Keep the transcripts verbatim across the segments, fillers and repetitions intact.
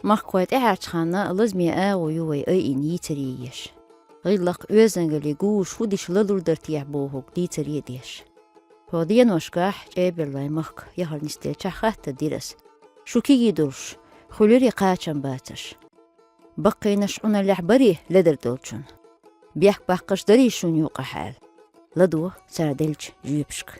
Махкахой тӀаьхьарчу ханна лазаме агӀо ю вай айина йийцаре еш. ГӀиллакх-оьздангаллин гуш хӀун дича лалур дара техьа бохург дийцаре деш. Хьо деношкахь ЧӀеберлойн махка яхар нисделчахь хаттар дира ас. Шу кегий долуш, хуьлуьйре кхачам бацаш. Баккхийнаш Ӏуналлехь барий ледара долчун? Бехк баккхаш дарий шуна юкъахь аьлла, ладогӀа цара деллачу жоьпашка.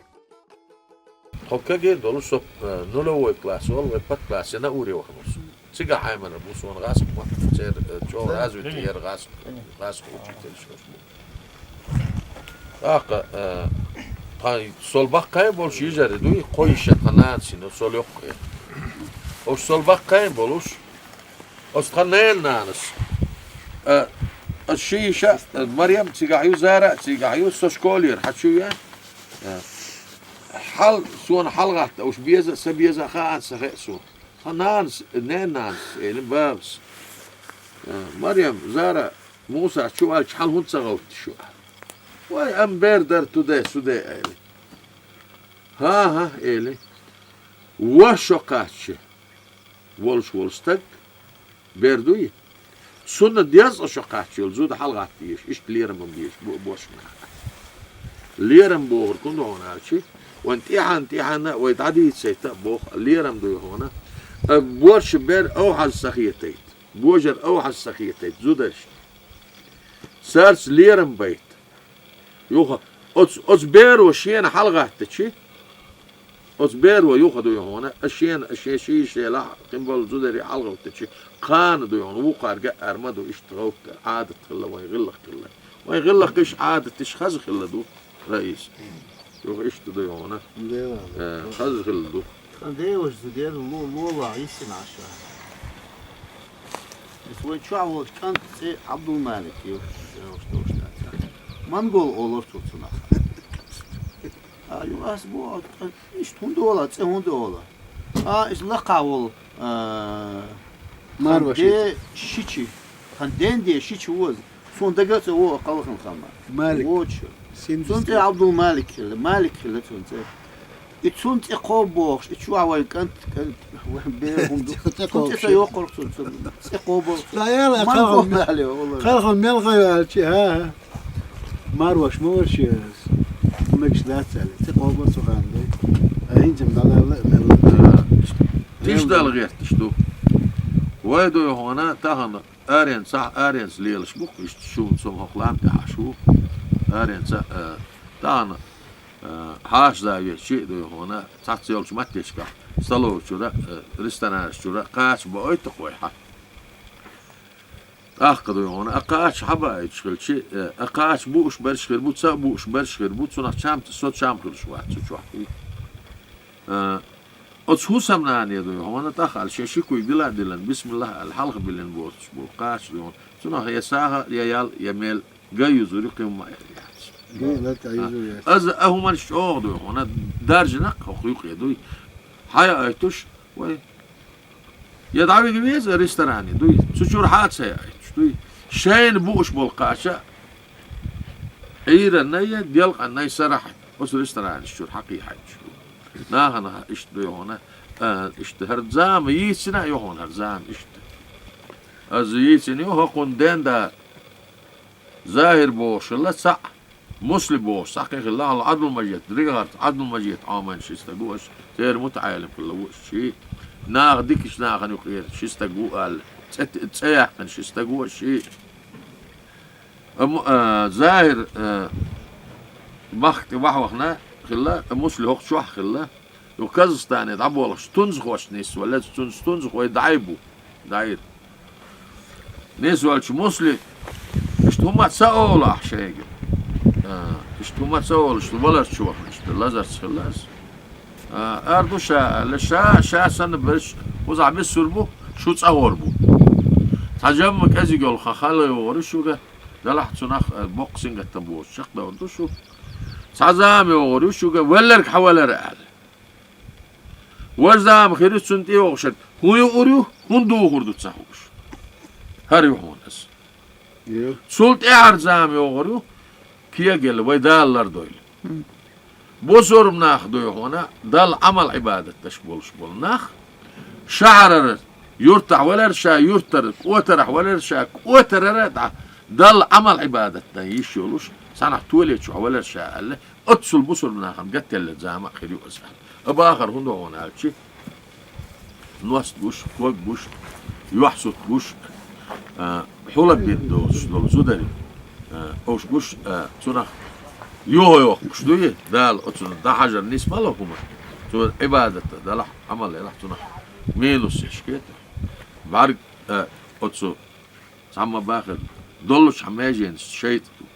Тхо кегий долуш со, э, нулевой класс олу, вай подклассе на уре вахана ву со. Цигахь Ӏеминарг ву суна гӀазкхийн маттахь, церан, э, чӀогӀа развитый яра гӀазкх-, гӀазкхийн учитель шуьш бу. ТӀаккха, э, тхан сол баккхий болуш йижарий дуй, кхо йиша тхан нанас йина, сол йоккха яра. Оцу сол баккхий болуш, оцу тхан ненан нанас. Э, оцу ши йиша, э, Марьям цигахь ю, Зара цигахь ю, со школера хьан чу веана. Э, хьал, суна хьалагӀатта уьш беза а, ца беза а хаьа, ца хаьа суна. Тхан нанас, ненан нанас, элира бабас. Э, Марьям, Зара, Муса чу ваьлча хьал хӀунда ца гӀовтту шу? Вай, амма бер дара туде, суде, элира. ХӀан-хӀа, элира. Вон шо кхаччи волуш волу стаг, бер дуй? Цунна деза шо кхаччи йолу зуда хьалагӀатта езаш, иштта лерам ма безаш бу-, бошна. Лерам бохург хӀун ду хьуна аьлча, вайн тӀаьхьана-тӀаьхьана вай дӀадийцийта а боху, лерам дуй хьуна. А борша бер овхьаза ца хетайта, божар овхьаза ца хетайта зударшна. Цаьрца лерам байта. Юха, оцу, оцу беро шена хьалагӀаттачи, оцу беро юха дуй хьуна, а шена, а шен шийшелахь, кхин болу зударий хьалагӀовттачи, кхана дуй хьуна, вукхарга а ар ма ду, иштта гӀовтта, Ӏадат хилла, вайн гӀиллакх хилла. Вайн гӀиллакхаш, Ӏадаташ хаза хилла ду, Раиса. Юха иштта дуй хьуна. Дела. Э, хаза хилла ду. Тхан девашца деза ло-, лолахь йиссина Ӏаш. Иза вайн чохь волчу кӀант цӀе Ӏабдулмалик ю. Монгол олура цо цунах. А, ю ас боху, иштта хӀунда олу, цӀе хӀунда олу? А, иза лакхахь волу, а, Марва тхан де шичи. Шичи. Тхан ден де шичи ву иза. Суна дага а ца вогӀу кхалхана хама. Малик. Вочу. Син Цун цӀе Абдул-Малик хилла. Малик хилла цун цӀе. И цун цӀе кхобу бохуш, и чу а вайн кӀант, кӀант, вайн бер хӀума ду. Цун цӀе кхобуш. Цун цӀе ца йоккхура цун, цун цӀе кхобу. Ла яла, Ман кхалхана кхобу ме-, аьлла, валла. Кхалхана мел хай аьлчи, хӀа, хӀа. Марваш ма вара ши ас. Мегаш дац аьлла. ЦӀе кхобура цу ханна дай. А хӀинца-м дӀадалла а мелла. Тиша дала гӀерташ ду. Вай дуй хьуна тахана аренца, аренца лелаш бу-кх иштта шуна цунна хӀокху лам тӀехь Ӏаш ву. Аренца, а, тахана, а, хьаша заведующий а дуй хьуна, цхьацца йолчу маттечкахь, столовый чуьра, а, ресторанаш чуьра кхача баойту-кх вай хьан. ТӀаккха дуй хьуна, а кхача хьан баийтуш хилчи, а, а кхача бууш берш хир бу, ца а бууш берш хир бу, цунах чам, со чам хилуш вац цу чохь. А, оцу хӀусамнане дуй хьуна, тӀаккха аьлла, шен ши куй дила а диллина, бисмиллахӀ аьлла, хьалха биллина боцуш бу, кхача дуй хьуна. Цунах я сагӀа, я ял, я мел ган юзур ю, кхин хӀумма а яц. Ган латта юзур яц. Аза а хӀуманаш чӀогӀа дуй хьуна, даржина-кх хӀокху юкъе дуй. Хьан яийтуш, вай. Я дӀавига веза ресторане дуй, цу чуьра хьан а ца яийтуш дуй. Шайна бууш болу кхача, Ӏийранна я, делкъанна я сарахь, оцу ресторанаш чуьра хьан кхийхьайтуш ду. Нахана иштта дуй хьуна, а, иштта хӀара зама йийцина а ю хьуна хӀара зама иштта. Аза йийцина ю хӀокхунна ден да, ЗахӀир бохуш хилла цхьаъ, Мусли бохуш цхьа кхин хилла, хьала Ӏабдул-Мажид, дигахьарца Ӏабдул-Мажид Ӏоман ши стаг ву аша, церан мутаӀелим хилла ву аша ши. Наха дикачу нахана юкъера ши стаг ву аьлла, цӀе, цӀе яьккхина ши стаг ву аша ши. Амма, а, ЗахӀир, а, махка тӀе вахьа вахана хилла, а Мусли хӀокху чохь хилла. Ю Казахстане дӀаболхуш тунзахочу нисвелла, цунца тунзахой дӀай бу, дӀайра. Нисвелчу Мусли, иштта хӀумма ца олу ахь шайга. А, иштта хӀумма ца олуш, валарчу вахана, иштта лазарца хилла аса. А, ар ду ша аьлла, ша, ша санна берш, кхузахь биссур бу, шу цӀахор бу. Цхьа жамма кӀезиг йолу хан хала йогӀур ю шуьга, делахь цунах, а, боккха сингаттам боцуш чекхдовр ду шу. Цхьа зама йогӀур ю шуьга, велларг хьан валара аьлла. Важа зама хир ю цунна тӀе йогӀуш ерг. ХӀун юур ю, хӀун духур ду ца хууш. ХӀара ю хьуна аса. Ю. Цул тӀаьхьара зама йогӀур ю, кегийла вай Дала лардойла. Мм. Бусурба нах дуй хьуна, Далла Ӏамал-Ӏибадат деш болуш болу нах, шахьарара Юртахь валара ша юртара, кӀотарахь валара ша кӀотарара дӀа, Далла Ӏамал-Ӏибадат дан йиш йолуш, цхьанхьа толе чохь валара ша аьлла, оццул бусурба нахана гатделла зама а хир ю аса. А бахар хӀун ду хьуна аьлчи, ност гуш, ког гуш, юьхь-сут гуш, а, хьулам бина доцуш долу зударий, а, уьш гуш, а, цунах юха йоккхуш дуй, Дала оцунна дӀахьажар нисбало хӀума, цо Ӏибадат далахь, Ӏамал ялахь, цунах минус еш кхета. БӀаьрг, а, оцу цхьамма бахар доллучу хьан меженаш шайтӀа ду.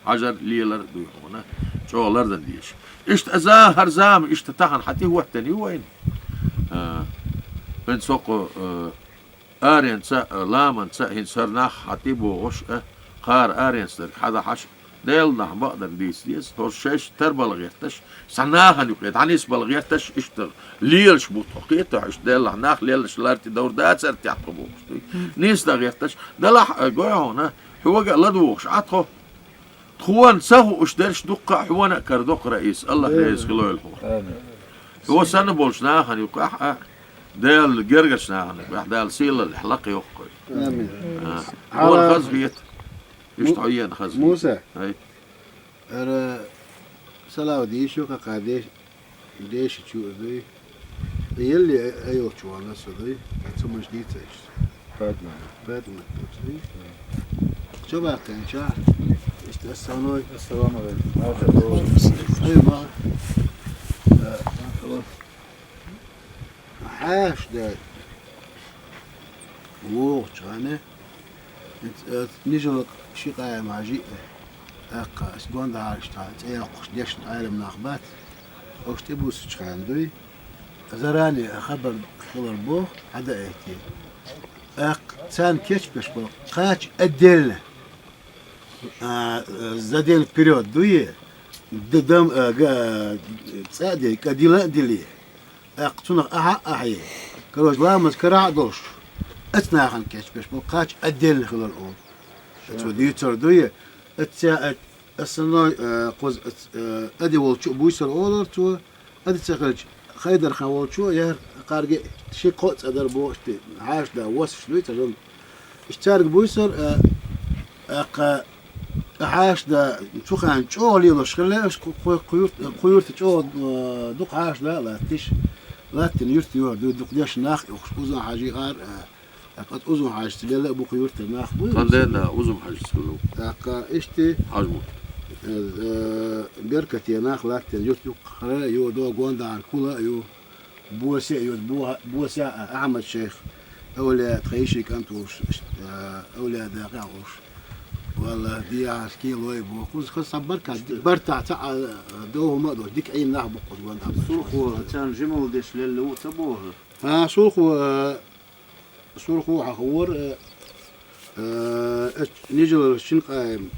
Хьажар, лелар а дуй хьуна, чӀогӀа лардан дезаш. Иштта аза хӀара зама, иштта тахана хьан тӀе хӀоттана ю вайна? А, хӀинца хӀокху, а, аренца а, ламанца а хӀинца хӀара нах хьан тӀе богӀуш а, кхара аренца дерг хьан дахьаш а, Делан нах бакъдерг дийца деза, хӀорш шайш тарбала гӀерташ, цхьа нахана юкъе дӀанисбала гӀерташ, иштта лелаш бу тхо кхетахь, иштта Деллахь нах леллаш лар тӀе довр дацара тӀехь тхо бохуш дуй. Нийса дан гӀерташ, далахь а гой хьуна, хьога а ладугӀуш Ӏа тхо. Тхуна ца хууш дерш дуккха а хьуна а карадоккхура иза, Аллах реза хилойла хьуна. Амин. Хьо санна болчу нахана юкъахь а, Делан гергарчу нахана юкъахь Дала сийлаллехь лакхайоккхуй. Амин. А, хьуна хаза хета. Иштта хьо еана хаза. Муса. Ай. Ара салава дийшо кака деш-, дешичу а дуй. Елли а, а йолчу валла со дуй. Цу маж дийца иштта. Падма. Падма дуй. Чо баккхинча? Иштта ассалой. Ассаламу алейкум. Ай, ма. Э, вот. Хьаьш дай. ВогӀучу хьане. Нижалакъ ши къаьма хьажи а, тӀаккха ас гондахьараш тхьа цӀе йоккхуш дешна Ӏелам нах бац, уьш тӀебуссучу хенна дуй, заране хабар хилар боху, хьадаийти. ТӀаккха царна кечбеш болу кхача отдельно, а, за день вперёд дуй, д-, дам, а, га, цӀа а дей, кӀа дила а дилий. ТӀаккха цунах ахьа а ахье, короче, ламаз карахь а долуш, оцу нахана кечбеш болу кхача отдельно хилар олу. Цо дуьйцур дуй, оцця а, основной, э, кхуза, э, Ади волчу а буьйсур олура цо, Ади ца хилча, Хайдархан волчу а яра кхарга ши-кхо а цӀа дара боху шти, хьаьша да, восаш дуй цхьа жимма. Иштта цаьрга буьйсур, а, тӀаккха хьаьша да, цу хенна чӀогӀа лелош хилла, аша кху, кху, кху юрт-, кху юрта чӀогӀа, а, дукха хьаьша да а латтиш. Латтина юрт йора дуй, дукха дешна нах а юхуш, Узун-Хьаьжи гӀар, а, тӀаккха Узун-Хьаьжица лелла а бу кху юртара нах буй. Тхан дена, Узун-Хьаьжица хилла. ТӀаккха иштта, Хьажмут. Э, э, беркате нах латтина юрт юккъара а ю, догон дан кула а ю. Босе а ю, бо-, босе а Ахьмад-шайх, эвлаяъ, тхан йишин кӀант волуш, а, эвлаяъ дакъа а волуш. Валла, дехьа кхелой боху. Кхуза хаза цхьа баркат, бартахь цхьа а, а, дов хӀума а долуш, дика Ӏийна нах бу кхуза гондахь. Сурхо, царна жималла деш лелла ву ца боху? А, Сурхо, а, Сурхо хьахавора, а, Э, эс Нижалара шин къаьм,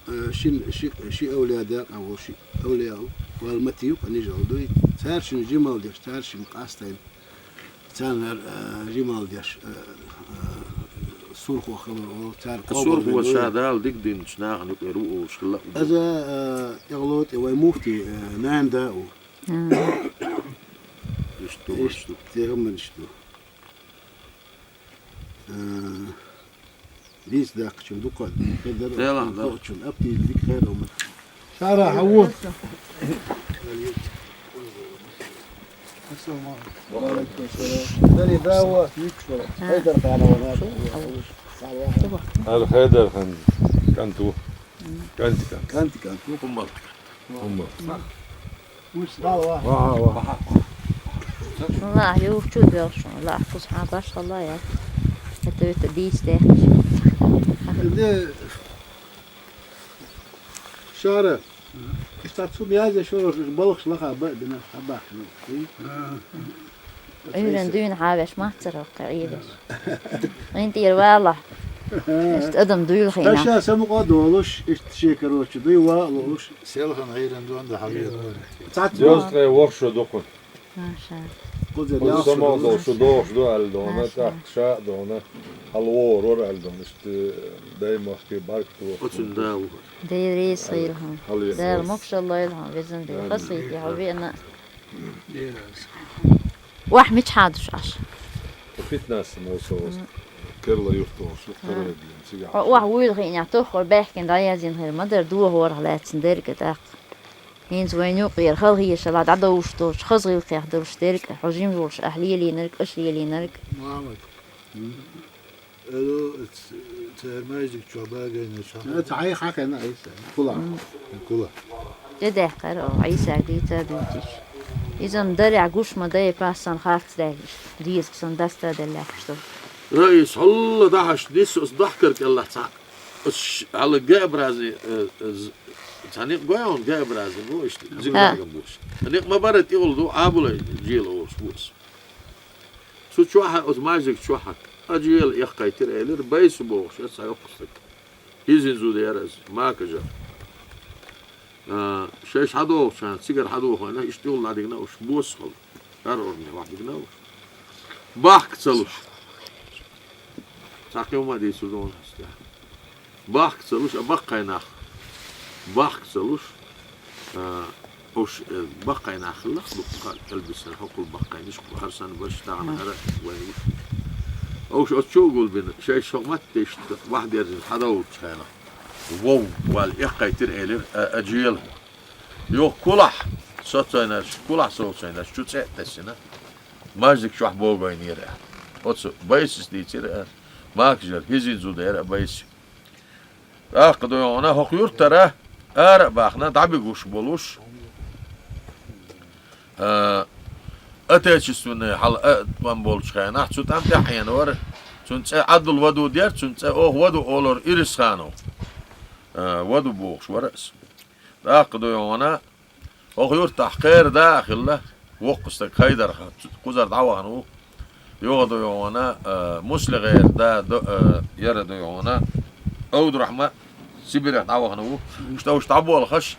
э, шин, ши, ши эвлаяъ дакъа волу ши эвлаяъ ву, вала Мати ю, къа Нижал дуй. Цара шин жималла деш, цара шин къастайна. Царнара, э, жималла деш, э, э, Сурхо хилар олу, цара къобал Сурхо вина ша дуй. Дала дика динчу нахана юкъера ву олуш хилла а ву. Аза, э, тӀехло тӀе вай муфти, э, нана да а ву. Мгм. Иштта ду, иштта ду. Иштта хӀуманаш ду. Э, Дийца даьккхичун дукха а хир дара, делахь, делахь. Дукхачун аптийта дика хир ду ма. Шара, хьан ву? Ассаламу алейкум. Ва алейкум салам. Дари, да, ва. Хьайдар хан вара. Ала Хьайдар хан кӀант ву. КӀант, кӀант. КӀант, кӀант ву. Хуммал. Хуммал. Ваха, ваха. Ла, юхчу белшун, ла, кхузахьа башхалла я. Это, это дийс дехаш. Де, Шара, иштта цу мяза шорох балхаш лаха ба бина, хабах. Ий? Ӏуьйран дуьйна хьавеш маццара ваккха Ӏийраш. Ин тӀера вала. Иштта адам дуйла хина. Таша самукъа долуш, иштта шекарочу дуй ва луш. Селхан гӀийран дон да хьавера. Цац Дёсткъе ворхӀ шо дукху. Маша. Кхуза Кхуза яхаш самал ду. Долуш шу дохуш ду аьлла дона, Маша. ТӀаккха ша а дона, хьал вогӀур вара аьлла дона, иштта даймахке барк дохуш. Оцун да ву. Деррис хӀан. Хьал ен Дала ос. Мукшалла ел хӀан, везан де. Амин. Хасийти хьо вена. Деррис. Вахь мича хьадуш Ӏаш? Питнас мосо керла юхтош, юхтарой дин, цигахь. Хьо охьа вуйла хиънехь, тоххара баьхкина дӀаяздина хир ма дара, дохорах лаьцна дерг а тӀаккха. ХӀинца вайн юкъера хала хьешалахь дӀадовш долчу хаза гӀиллакхех долуш дерг а, хьо жима волуш ахь лелийнарг, аша лелийнарг. Мухьаммад. М. Ало, ц-, цара маьждиг чохь багайна чохь. Э, ца хьайх хьахийна Ӏийса. Кула. М. Кула. ТӀедаьккхара оха Ӏийсага дийца а дуьйцуш. Иза-м дарехь гуш ма дай, пассан харц даьлла иштта. Деза сан даста а делла лаьтташ ду. Раис, хьалла дахьаш дисса оцу дахкар кӀеллахь цхьаъ. Оцу ш-, хьала Г-образный, э, э, з-, цхьа некъ гой хьуна Г-образный бу иштта, зигзагом бу аса. Некъ ма бара тӀехула ду, Ӏабула жела олуш бу аса. Цу чохь а, оцу маьждиг чохь а, а жела эккхайтира элира, Байсу бохуш, аса цхьа йоккха стаг. ХӀинца зуда яра аса, Макажа. А, шайша хьадохучхьана, цигара хьадохийна, иштта тӀехула дӀадигна уьш, босса хала. ХӀара орне вахь дигна уьш. Бахка ца луш. Цхьа кхин хӀума а дийцур ду хьуна аса тӀехь. Бахка ца луш, а баккхий нах. Бахка ца луш, а, уьш, э, баккхий нах хилла, дуккха кӀелбисина, хӀокхул баккхийнаш, хӀара санна барш тахана хӀара вайн вуш. Уьш оцу чу а гулбина, шайша хӀокху матте иштта вахь дерзина хьадовлучу хенахь. Вов, вала эккхайтира элира, а, а жела. Юха кулахь социйнарш, кулахь социйнарш, чу цӀе а тесина. Маьждиг чохь богойнера. Оцу Байсис дийцира, а, Макажара, хӀинца зуда яра а Байси. ТӀаккха дуй хьуна хӀокху юьртара ара а бахна, дӀабигуш болуш, а, отечественный хьала а тӀом болчу хенахь, цу тӀам тӀехь Ӏена вара, цуьнан цӀе Ӏаддул Ваду дера, цуьнан цӀе оха Ваду олура Ирисханов, а, Ваду бохуш вара аса. ТӀаккха дуй хьуна, хӀокху юьртахь кхера да а хилла, воккха стаг Хайдарха, кхузара дӀавахана ву. Юха дуй хьуна, а, Муслигера да, до-, а, яра дуй хьуна, Овдурахьма Сибирех дӀавахана ву. Иштта уьш дӀаболхаш,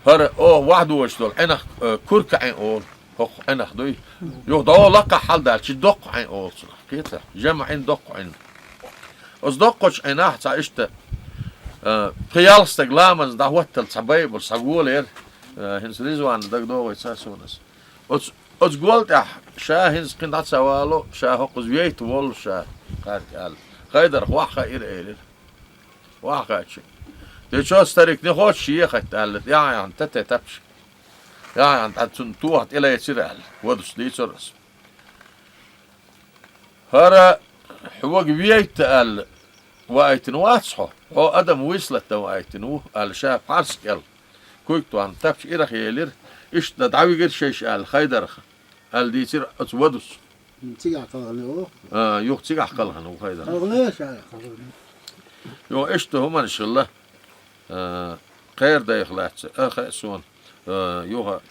хӀара оха вахьдугаш долу Ӏинах, а, Курка Ӏин олу. ХӀокху Ӏинах дуй. Юха дӀо лакхахь хьалдаьлча, доккха Ӏин олу цунах. Кхета? Жамаъин доккха Ӏин. Оцу доккхачу Ӏинахь цхьа иштта, а, пхи-ялх стаг ламазна дӀахӀоттал цхьа байбал, цхьа голера, а, хӀинца Ризванна дагадогӀий ца суна аса. Оцу, оцу гол тӀехь ша хӀинца кхин дӀа ца вало, ша хӀокхуза вейта воллу ша, кхаьрга аьлла. Хайдарх вахьа хаира элира. Вахьа хаьчча. Де чо старик не хочешь ехать аьлла, яхьа яхьна тате тапча. Яхьа яхьна тӀад цунна тоха тӀелайцира аьлла. Вадус дийцура аса. ХӀара хьога вейта аьлла, ваийтина вац хьо? Хьо адам вуйслатдан ваийтина ву, аьлла ша пхьарс кӀел. Куьйг тохна тапча ирах елира, иштта дӀавигира шайша аьлла Хайдарха, аьлла дийцира оцу Вадус. Цигахь кхалхана ву? А, юха цигахь кхалхана ву Хайдарха. Кхалхана ша кхалхана. Юха иштта хӀуманаш хилла, а, кхера дайх лаьцна, а, хаьа суна, а, юха.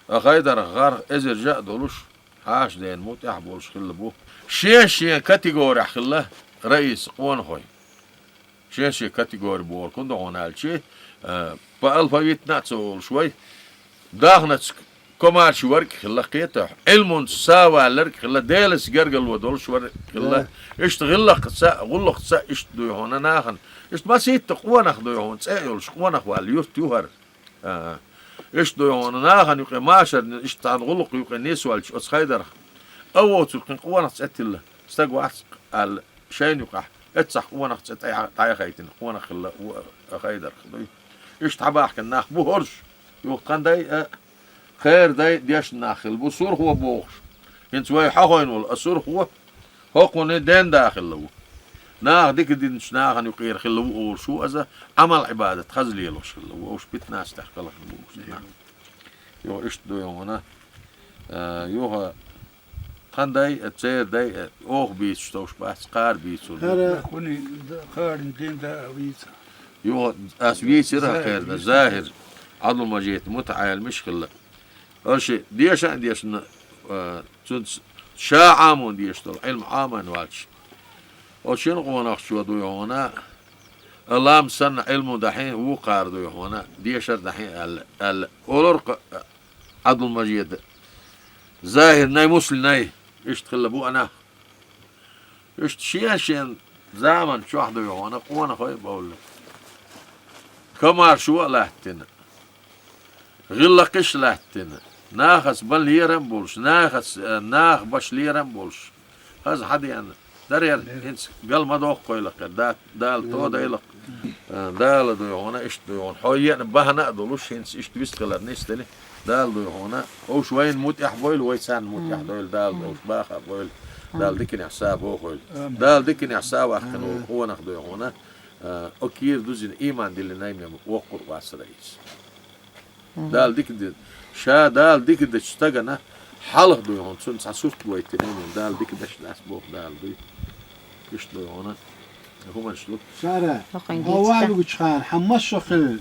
А Хайдарх гӀарх эзар жа а долуш, хьаша дена му тӀехь болуш хилла бу. Шен-шен категорехь хилла раиса къонахой. Шен-шен категори бохург хӀун ду хьуна аьлчи, а, по алфавитна а ца олуш вай, дахнаца комарчи верг а хилла кхетахь, Ӏилмунца савалларг а хилла, Делаца гергало долуш верг а хилла. Да. Иштта гӀиллакхца, гӀуллакхца иштта дуй хьуна нахана. Иштта масийтта къонах дуй хьуна, цӀе а йолуш къонах ваьлла юрт ю хӀара. А, иштта дуй хьуна нахана юкъе машарна, иштта цхьана гӀуллакх юкъе нисваьлча оцу Хайдарх. А воцург кхин къонах цӀе тилла, стаг вац аьлла, шайна юкъахь, эццахь къонах цӀе тӀе-, дӀаяхайтина, къонах хилла ву а Хайдарх дуй. Иштта хьабахкина нах бу хӀорш, юха тхан дай а, кхера дай дешна нах хилла бу, Сурхо бохуш. ХӀинца вай хьахойна волу а Сурхо, хӀокхуне ден да хилла ву. Наха дика динчу нахана юкъера хилла ву олуш ву аза, Ӏамал-Ӏибадат хаза лелош хилла ву, уьш питнас тӀехь кхалхана бу уьш нах. Юха иштта дуй хьуна, а, юха тхан дай а, церан дай а, оха бийцуш товш бац, кхара бийцур ду. ХӀара кхуьнан д-, кхаран дин да а вийца. Юха ас вийцира Захир, кхерна, Захир, Захир. Ӏабдулмажид, мутаӀаламаш хилла. Аша деша а дешна, а, цуьнца ша Ӏамо деш долу, Ӏилма Ӏаман вац. Оцу шина къонахчо дуй хьуна, а лам санна Ӏилму дахье, вукхара дуй хьуна, дешар дахье аьлла, аьлла. Олар-кх Ӏабдулмажида. Захир най, Мусли най, иштта хилла бу а нах. Иштта шен-шен заман чохь дуй хьуна, къонахой а бовлла. Комаршо а лаьттина. ГӀиллакхаш а лаьттина. Нахаца бан лерам а болуш, нахаца, э, наха баш лерам а болуш. Аз хьадеана. Дарьяр, хӀинца гал ма доккхойлакх, да-, Дала тодайлакх. Э, Дала дуй хьуна, иштта дуй хьуна. Хьо еана бахьана а долуш, хӀинца иштта вист хилар нисдели. Дала дуй хьуна. Уьш вайна мутӀехь бойла, вай царна мутӀехь дойла. Дала уьш баха а бойла. Дала диканехь са бохойла. Дала диканехь са ваккхина волу къонах дуй хьуна. Э, окхера дузина иман диллина най-м воккхур а вацара иза. Дала дика де-, ша Дала дика дечу стагана хьалха дуй хьуна, цунна цхьа сурт гойтина, Дала дика деш дац боху Дала дуй. Иштта дуй хьуна, хӀуманаш ду. Сара, Хьо кхин хьо гийца валугучхьара, хьан масса хилла?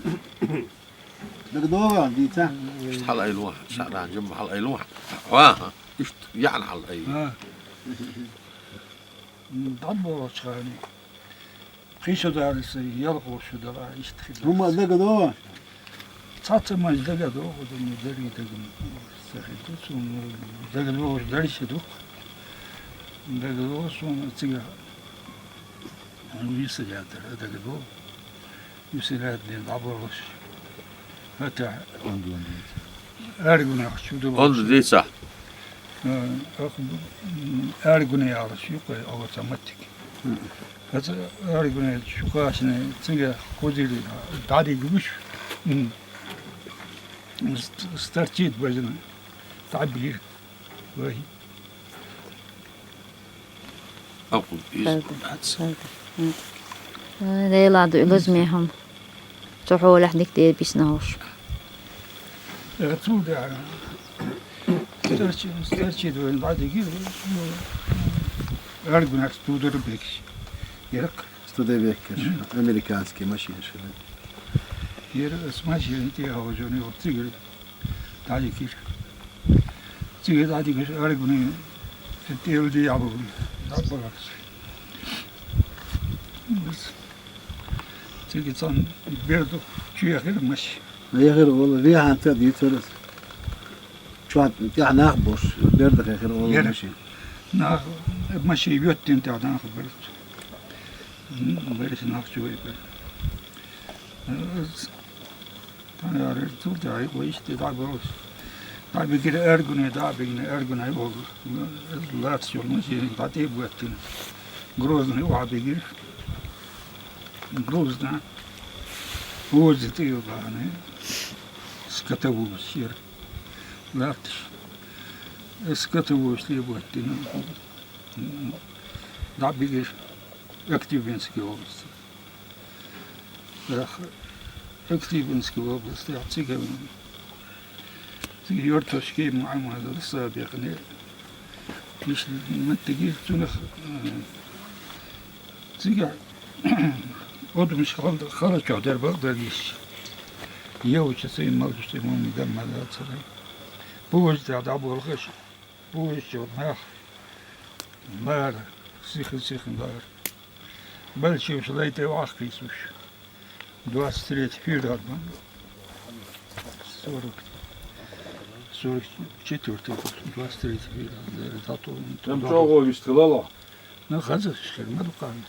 ДагадогӀа, дийца? Иштта хьала айло, Сара, жимма хьала айло. Ва, иштта яхьна хьала ай. А. М, дӀаболучхьарний. Кхин со дара сан ялхо шу дара, иштта хир. ХӀума дагадогӀа? Цхьацца маж дагадогӀу, ду ма дарий дагам. Ца хир ду, цунна дагадогӀуш дарий ша ду-кх. ДагадогӀу суна цига висарян дара, дагадогӀу. Висарян ден дӀаболуш. ХӀета. Онда, онда. Аргунах чу ду. Онда дийца. Э, ах, м, Аргуне ялаш юкъе, оха ца маттиг. ХӀета Аргуне чу кхачане, цинга кхузили дӀадигуш. М. Ст-, старчит бажана. ДӀабир. Вай. Акъул из Хьалда, бац. Хьалда. М. Э, Дела ду, илаз мехам. Цу хьолехь дика дер бисна хӀуш. Э, цу да. Старчи, старчи двоен бади гир, ну, Аргунах Студебеккер. Яракх. Студебеккер. Мгм. Американский машина шила. Яра с машиной тӀе хьожуш, цигара дӀадигира. Цигара дӀадигира, Аргуне тӀе ди абу, дӀабаларш. Цига цхьана берда чу яхира машина. Яхира, вала, вехьанта дийцара. Чохь тӀехь нах болуш, берда хехира олу Яра. Машин. Нах, машин йоьттина тӀехь нах бара. М, бераш нах чу вай бара. Э, с-, тан яра цул тӀаьхьа вай иштта дӀаболуш. ДӀабигира Аргуне, дӀабигина Аргуне олу. Лац йолу машин, дӀа тӀе а боьттина. Грозный охьабигира. Грозна. Возит её бахьана. Скотовоз яра. Латташ. Скотовоз леботтина. ДӀабигира Актюбинская область. Ах, Актюбинская область, ах, цига, цига Юртовский Мухьаммад Сабикъни. Иш меттиги цунах, э, цига одумаш хал-, халачохь дер бакъдерг йиш. Йовча цай малчу цай муми гамма дацара. Бузда дӀаболхаш, бузчу нах лара, сихи-сихи лара. Балчуьйш лай тӀе вахкхийсуш. Двадцать третий февраль бан. Сорок, сорок четвёртый год, двадцать третий февраль, да, дату. Там чого вистхилало? Ну, хаза шхир, ма дукъан.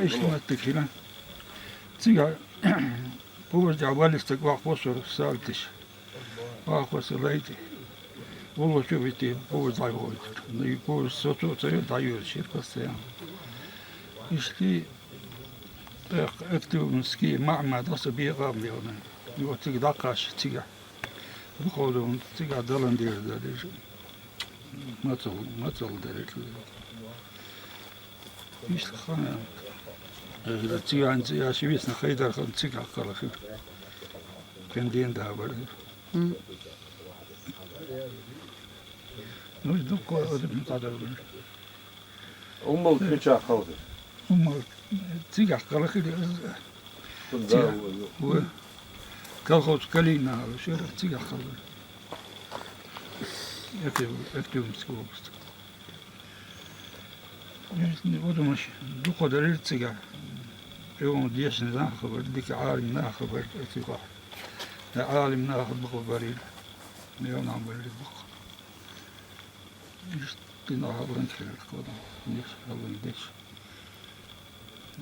Ишмат тикира. Цига, повоздя валистак вах посор салтиш. Вах посор лайти. Уло чу вити, повоз дай войт. Ну, и повоз соцу царю даю шир постоянно. Ишли, эх, активнски, мама, да, собі гам, и вот цига дакаш, цига. Выходу, цига далан дир, да, дир. Мацал, мацал дир. Ишли хана. Э, цига, цига, шивисна хайдар хан цига калахи. Кендин да бар. М. Ну, дукко, один кадар. Уммал кича халды. Уммал цига халахили. Цига. Колхоз Калина, шер цига халды. Актив-, Активская область. Потому что дукха дарил цига. Его дешни нах хабар, дика Ӏалим нах хабар, цига. Ӏалим нах дукха барил. Его нам барил дукха. Иштта нах хабар хир кодам. Неш хабар деш.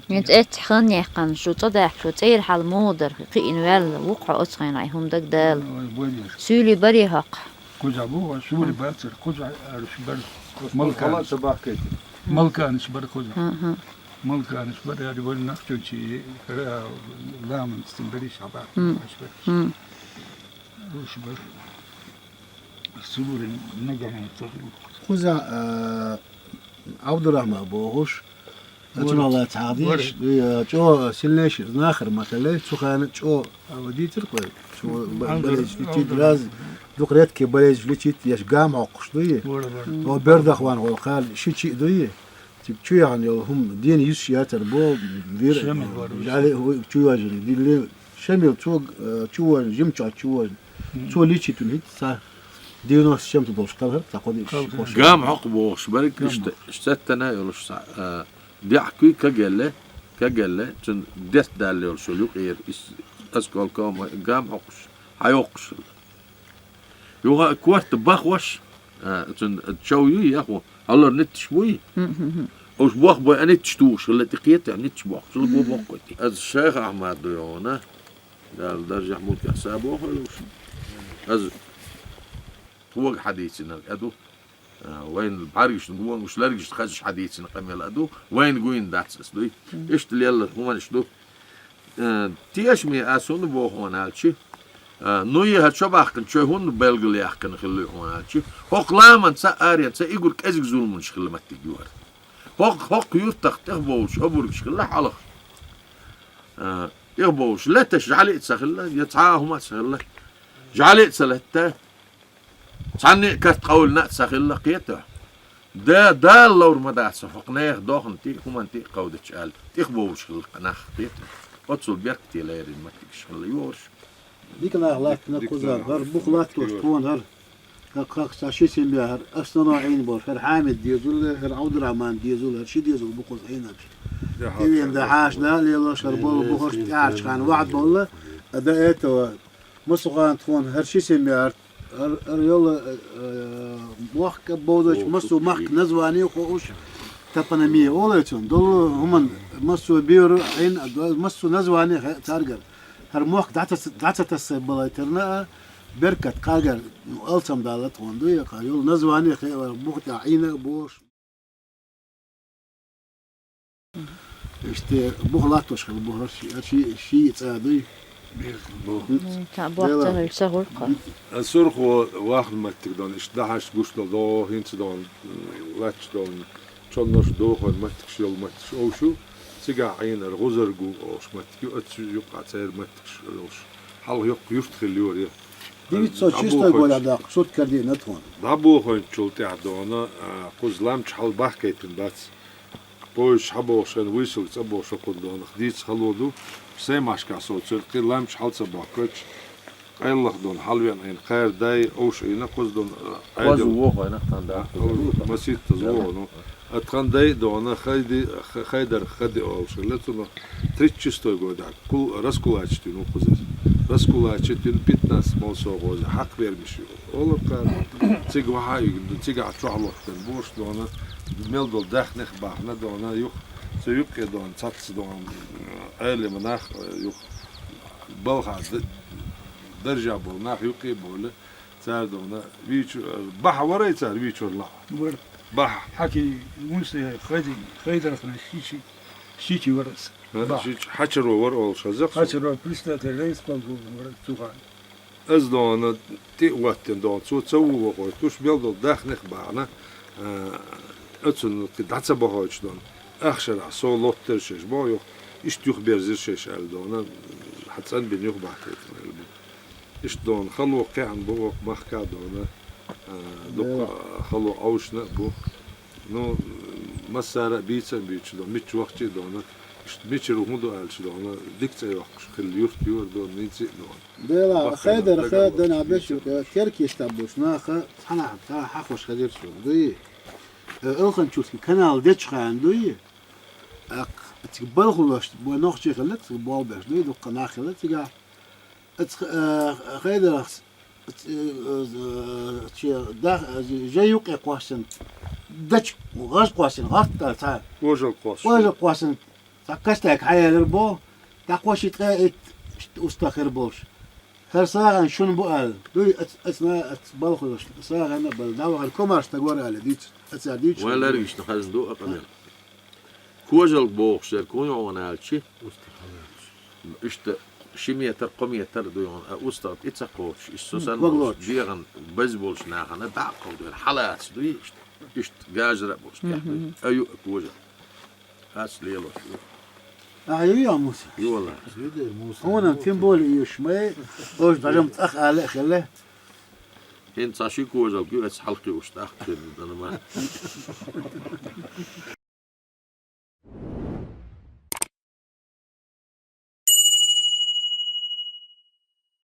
Эццахь хан яьккхина, шу цӀа даьхкича, цӀера хьал муха дара, кхиъна ваьлла, ву-кх хьо оцу хенахь, хӀума дага Дала. Ой, бой деш. Суьйли барий хьокху? Кхузахь бу, сури бацара, кхузахь аьлла шу бара. Малканаш. Малканаш бара кхузахь. Малканаш бара, аьлла, вара нах чу чи, э, ламанца тин бара иш хьабаьхкина, аш бара. Уш бара. Сури нагахь ца. Кхузахь, э, Ӏабдурахьман бохуш, Ацу Вара. Мала цхьа дийш, Вара. Э, чӀо сильнейший знахар ма хилла, цу хана чӀо, а, дийцар кхой. Цу б-, Ангар, балеш, ангар. Раз, дукха редкий балеш лечить, еш гам хьокхуш дуй. Вара, вара. О, бердах ван, о, кхал, ши чи дуй. Тип чу яхан йол, хӀум, дин юс ятар бо, вир, Шамил вара. Жали, ху-, чу яжри, дилли, Шамил цу, э, чу ван, жим чу чу ван. Цу лечить ун хит, са девяносто с чем-то долш калхар, та кхо диш, Калхар. Кхо ши. Гам хьокх бохуш, барик Гам ишта, хьокх. Иштаттана йолуш са, э, Дехкуй кагелле, кагелле, цун дерт далла йолуш йолу юкъера, ис, осколком, гам хьокхуш, хьайоккхуш. Юха корта бахош, а, цун чов юй, яхо, хьалар нитташ буй? Уж бох бой, а нитташ тухуш хилла, тӀе кхета, нитташ бохуш, лаго бохкой. Аз Шайх Ахьмад ду йогӀана, Дала даржехь мулкехь са бохуш. Аз тхога хьадийцинарг, а ду. А, вайн бӀаьргашна гонаш, лергашна хазаш хьадийцина къамел а ду, вайн гуйна дац ас дуй. Иштта лелла хӀуманаш ду. А, тешаме ас хӀунда боху хьуна аьлчи, а, ну, и хӀара чо бахкана, чой хӀунда белгал яхкана хилла хьуна аьлчи, хӀокху ламанца а, аренца а игур кӀезиг зуламаш хилла маттиг ю хӀара. ХӀокху, хӀокху юьртах тӀехбовлуш обургаш хилла хьалха. А, тӀехбовлуш леташ жӀали а ца хилла, я цхьа а хӀума а ца хилла. ЖӀали а ца летта, Цхьанне а карт къовлина а ца хилла кхета. Да, Дала ловр ма дац, хӀокху нехан дохна тӀе, хӀуманна тӀе а кховдачу аьлла, тӀехбовлуш хилла нах кхета. Оццул беркате леррина маттигаш хилла йоруш. Дика нах латтана кхузара, хӀара бух латтош тхуна хӀара. Как, как, цхьа ши семья хӀара, основной Ӏийна болуш, хӀара Хьамид дезал, хӀара Ӏабдурахьман дезал, хӀара ши дезал бу кхуза Ӏийнарш. Тивен да хьаша да лелош, хӀара болу бухарш тӀаьхьарчу хана вахьа болла, а до этого массо а хана тхуна хӀара ши семья хӀара Ар-, ар йолу, э, мохк а бовзачу массо а махка название хууш, топонимия олу цунна. Долу хӀуманна массо а беру, Ӏин, а, до-, массо а название хе-, царгара. ХӀара мохк дӀа ца-, дӀа ца тасса балайтарна а, беркат кхагар, ну, алсам далла тхуна дуй, кха йолу название хе-, бух тӀехь Ӏийна а бохуш. Иштта бух латтош хилла бу хӀара ши, ши, ши цӀа дуй. Бу. М, та бохца Дела. Хьуьлла ца гӀур кхо. Ас сурхо вахна маттиг дон, иштта дахьаш гуш долу догӀу, хӀинца дон, лач дон, чоннош дохойн маттигаш йолу маттигаш овшу, цигахь Ӏийнара гӀузаргу олуш маттиг ю, оцу юкъа церан маттигаш йолуш. Хьалха йоккха юрт хилла йора. Девятьсот шестой года даккха сурт кардина тхуна. ДӀабохуьйтучул тӀаьхьа дона, а, кхуза ламча хьал бахкайтина бац. Пойш хьабохуш хӀара вуьйсалг цӀа бохуш хӀокхунна дона. Дийца хало ду, Саймашкахь со цуьра кхин ламча хьал ца бохкуьйтуш, къайлах дона хьалвеана Ӏийна кхара дай, овш Ӏийна кхуза дона, а, Кхоза Ӏедал. Вохойна тхан да. А, маситта Да. Зохо, ну. А тхан дай дона, хайди, х-, хайдар хади олуш хилла цунах. Тридцать шестой годахь кул-, раскулачить вина ву кхузара. Раскулачить вина пятнадцать молсо гӀоза хьакхвер миш ю. Олар кхана, цига вахьа а вигна, цигахь чохь лохкан буш дона, мел долу даьхних бахна дона, юха, цу юккъе дона, цац дона, Ӏелима нах, юха, балха д-, даржа болу нах юккъе а болу, цара дона, вийчу-, бахьа варай цара вийчур лаха? Вара. Бахьа. Хьаки, муьлххе, хайди, хайдархна шичи, шичи вара аса. Ха, Бахьа. Шичи хьачаро вара олуш хаза. Хьачаро председатель райисполкома вара цу хана. Ас дона тӀе а ваттина дона, цо ца ву вахой, туш мел долу даьхних бахна, а, оцунна кхин дӀа ца бахойтуш дона. Ахшарахь со лоттара шеш боху юха, иштта юха берзира шеш аьлла дона, хьан цӀанбина юха бахкийтина аьлла бу. Иштта дона хало кхехьна бу оха махка дона, а, дукха Дела. Хало овшна а бу. Ну, массара а бийца а буьйцуш дона, мичча вахча а дона, иштта мичара хӀун ду аьлча дона, дика цӀе йоккхуш хилла юрт юра дона, нийци а дона. Дела, Бахкана хайдар, дагар хайдар, лоцуш дена бечу, бийца. Э, керкиш табуш наха, цхьана хьан, цхьана хьахош хезира цо, дуй? Э, Элханчурский канал дечу хана, дуй? Ак, цига балхалош, бо нохчий хилла, цига болх беш, дуй? Дуккха нах хилла цига. Ацкъ, э, хайдарахс, э, э, че, да, э, жа юкъе кхоссина, дач, гӀаж кхоссина, гӀарт даьлла цхьа. Кожал кхосс. Кожал кхоссина, цхьа костяк хьаелира бо, дӀакхо ши ткъе итт уста хир болуш. ХӀара сагӀан шуна бу аьлла. Дуй, ац, ац, ма, ац, балхалаш, сагӀан а бала. ДӀавахар комарш стаг вара аьлла, дийца, аца дийца. Вай лергишна хазна ду акъамел. Кожалг бохуш яр куйон аьлчи. Иштта ши метр, кхо метр дуй хьуна, а устагӀа и ца кхочуш, и со Мгм, сан ког болуш, лоцуш. ДегӀан беза болуш нахана дӀа а кховдийла, хьалаца дуй, иштта, иштта гажара а болуш, Мгм. тӀехь дуй. А ю а кожа. Ас лелош ю. А ю я Муса? Ю валла. Хьуна тем более еш май, ош дажам цӀах ала а хилла. ХӀинца цхьа ши кожалг ю, эца хьалкхиуш тӀаккха хир ду, дана ма.